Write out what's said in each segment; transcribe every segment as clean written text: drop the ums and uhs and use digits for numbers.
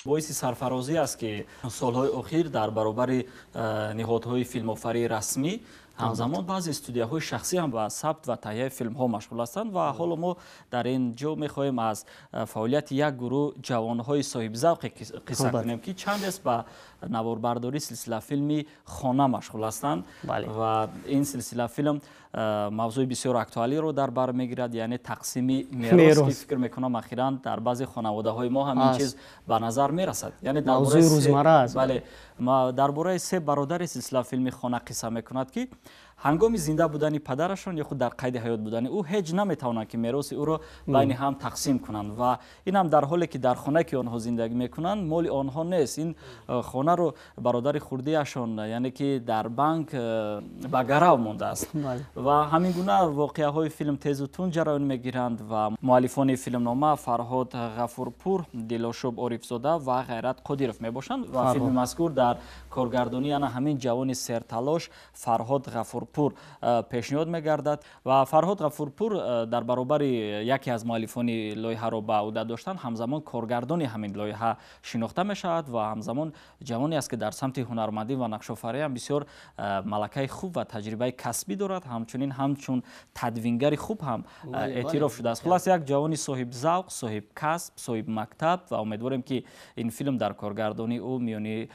Боиси сарфарозӣ аст, ки солҳои охир дар баробари ниҳодҳои филмофарии расмӣ ҳамзамон баъзе студияҳои шахсӣ ҳам ба сабт ва таҳияи филмҳо машғул ҳастанд. Ва ҳоло мо дар ин ҷо мехоҳем аз фаъолияти як гурӯҳ ҷавонҳои соҳибзавқе қисса кунем, ки чандест ба наворбардории силсилафилми «Хона» машғул ҳастанд. Ва ин силсилафилм мавзӯи бисёр актуалиро дар бар мегирад, яъне тақсими мерос, ки фикр мекунам, ахиран дар баъзе хонаводаҳои мо ҳам ин чиз ба назар мерасад. Яъне мавзӯи рӯзмарра аст. Бале, дар бораи се бародари силсилафилми «Хона» қисса мекунад, ки ҳангоми зинда будани падарашон ё худ дар қайди ҳаёт будани ӯ ҳеҷ наметавонанд, ки мероси ӯро байни ҳам тақсим кунанд. Ва ин ҳам дар ҳоле ки дар хонае, ки онҳо зиндагӣ мекунанд, моли онҳо нест. Ин хонаро бародари хурдиашон, яъне ки дар банк ба гарав мондааст. Ва ҳамин гуна воқеаҳои филм тезу тунд ҷараён мегиранд. Ва муаллифони филмнома Фарҳод Ғафурпур, Дилошуб Орифзода ва Ғайрат Қодиров мебошанд. Ва филми мазкур дар коргардонии ана ҳамин ҷавони серталош Фарҳод Ғафурпур пешниҳод мегардад. Ва Фарҳод Ғафурпур дар баробари яке аз муаллифони лоиҳаро ба ӯҳда доштан, ҳамзамон коргардони ҳамин лоиҳа шинохта мешавад ва ҳамзамон ҷавоне аст, ки дар самти ҳунармандӣ ва нақшофарӣ ҳам бисёр малакаи хуб ва таҷрибаи касбӣ дорад. Ҳамчунин ҳамчун тадвингари хуб ҳам эътироф шудааст. Хулас, як ҷавони соҳибзавқ, соҳибкасб, соҳибмактаб. Ва умедворем, ки ин филм дар коргардонии ӯ миёни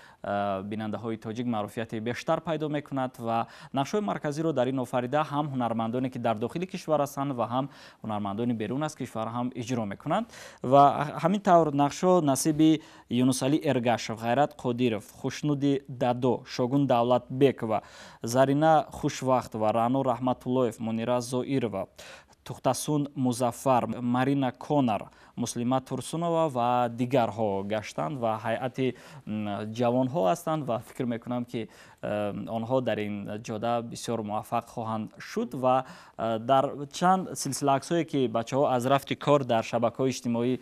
бинандаҳои тоҷик маъруфияти бештар пайдо мекунад. Ва нақшҳои марказиро дар ин офарида ҳам ҳунармандоне, ки дар дохили кишвар ҳастанд, ва ҳам ҳунармандони берун аз кишвар ҳам иҷро мекунанд. Ва ҳамин тавр нақшҳо насиби Юнусалӣ Эргашев, Ғайрат Қодиров, Хушнуди Дадо, Шогун Давлатбекова, Зарина Хушвақтова, Раъно Раҳматуллоев, Мунира Зоирова, Тухтасун Музаффар, Марина Конар, Муслима Турсунова ва дигарҳо гаштанд. Ва ҳайати ҷавонҳо ҳастанд ва фикр мекунам, ки онҳо дар ин ҷода бисёр муваффақ хоҳанд шуд. Ва дар чанд силсила аксҳое, ки бачаҳо аз рафти кор дар шабакаҳои иҷтимоӣ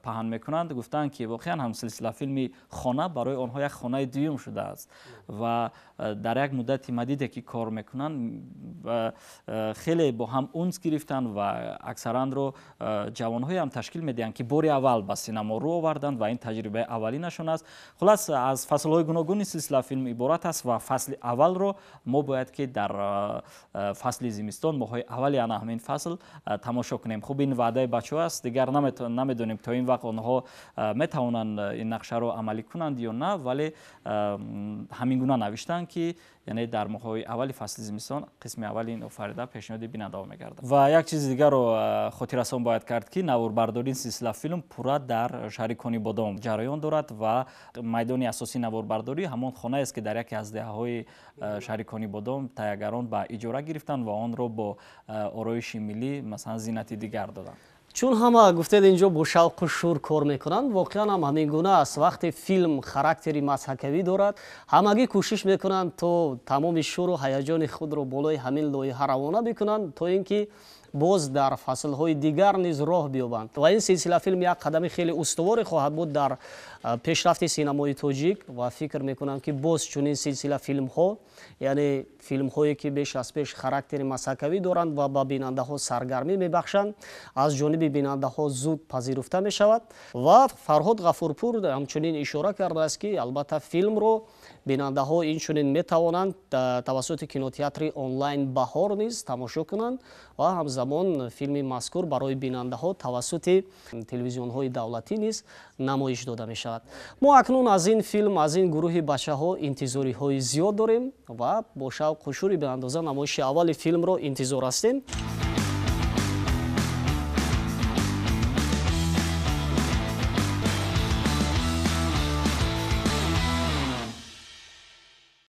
паҳн мекунанд, гуфтанд, ки воқеан ҳам силсилафилми «Хона» барои онҳо як хонаи дуюм шудааст ва дар як муддати мадиде, ки кор мекунанд, хеле бо ҳам унс гирифтанд. Ва аксаранро ҷавонҳоеам ташкил медиҳанд, ки бори аввал ба синамо рӯ оварданд ва ин таҷрибаи аввалинашон аст. Хулас, аз фаслҳои гуногуни силсилафилм иборат аст ва фасли аввалро мо бояд ки дар фасли зимистон, моҳҳои аввали ана ҳамин фасл тамошо кунем. Хуб, ин ваъдаи бачаҳо аст, дигар намедонем, то ин вақт онҳо метавонанд ин нақшаро амалӣ кунанд ё на, вале ҳамин гуна навиштанд, ки яъне дар моҳҳои аввали фасли зимистон қисми аввали ин офарида пешниҳоди бинандаҳо мегардад. Ва як чизи дигарро хотиррасон бояд кард, ки наворбардории силсилафилм пурра дар шаҳри Конибодом ҷараён дорад ва майдони асосии наворбардорӣ ҳамон хонаест, ки дар яке аз деҳаҳои шаҳри Конибодом таҳиягарон ба иҷора гирифтанд ва онро бо ороиши миллӣ, масалан, зинати дигар доданд. Чун ҳама гуфтед, инҷо бо шавқу шур кор мекунанд, воқеан ҳам ҳамин гуна аст. Вақте филм характери мазҳакавӣ дорад, ҳамагӣ кӯшиш мекунанд, то тамоми шуру ҳаяҷони худро болои ҳамин лоиҳа равона бикунанд, то ин ки боз дар фаслҳои дигар низ роҳ биёбанд. Ва ин силсилафилм як қадами хеле устуворе хоҳад буд дар пешрафти синамои тоҷик. Ва фикр мекунам, ки боз чунин силсилафилмҳо, яъне филмҳое, ки беш аз пеш характери мазҳакавӣ доранд ва ба бинандаҳо саргармӣ мебахшанд, аз ҷониби бинандаҳо зуд пазируфта мешавад. Ва Фарҳод Ғафурпур ҳамчунин ишора кардааст, ки албатта филмро бинандаҳо инчунин метавонанд тавассути кинотеатри онлайн «Баҳор» низ тамошо кунанд ва ҳамзамон филми мазкур барои бинандаҳо тавассути телевизионҳои давлатӣ низ намоиш дода мешавад. Мо акнун аз ин филм, аз ин гурӯҳи бачаҳо интизориҳои зиёд дорем ва бо шавқу шури беандоза намоиши аввали филмро интизор ҳастем.